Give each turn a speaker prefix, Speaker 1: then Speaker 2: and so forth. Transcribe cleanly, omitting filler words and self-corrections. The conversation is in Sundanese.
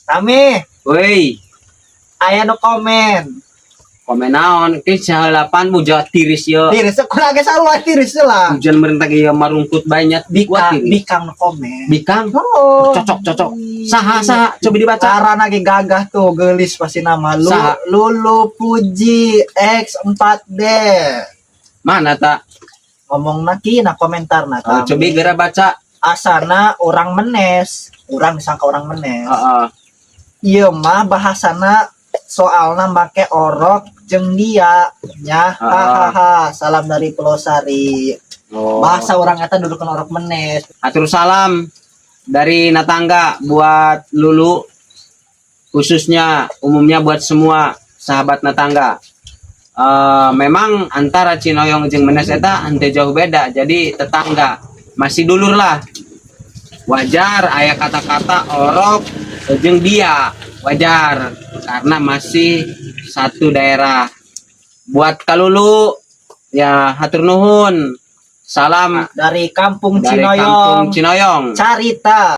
Speaker 1: Tami,
Speaker 2: Woi,
Speaker 1: aya nu komen.
Speaker 2: Komen naon? Ki sahalapan hujan tiris yo.
Speaker 1: Tiris, kurang ge sarua tiris lah.
Speaker 2: Hujan merintah ieu marungkut banyak
Speaker 1: Bikang,
Speaker 2: tiris.
Speaker 1: Bikang nu komen.
Speaker 2: Bikang.
Speaker 1: Oh.
Speaker 2: Cocok, cocok. Saha, saha? Coba dibaca.
Speaker 1: Cara lagi gagah tuh, gelis pasti nama lu.
Speaker 2: Saha?
Speaker 1: Lulu Puji X4D.
Speaker 2: Mana tak?
Speaker 1: Ngomong naki na komentar na.
Speaker 2: Oh, coba geura baca.
Speaker 1: Asana orang Menes, orang disangka orang Menes.
Speaker 2: Heeh.
Speaker 1: Iya mah bahasana soalna make orok jeung dia nya, hahaha, salam dari Pulosari.
Speaker 2: Oh.
Speaker 1: Bahasa orang eta dudukan orok Menes.
Speaker 2: Atur salam dari Natangga buat Lulu, khususnya, umumnya buat semua sahabat Natangga. Memang antara Cinoyong jeung Menes eta henteu jauh beda, jadi tetangga, masih dulur lah. Wajar aya kata-kata orok jeung dia, wajar karena masih satu daerah. Buat Kalulu ya, hatur nuhun. Salam
Speaker 1: dari kampung
Speaker 2: dari
Speaker 1: Cinoyong.
Speaker 2: Kampung Cinoyong.
Speaker 1: Carita.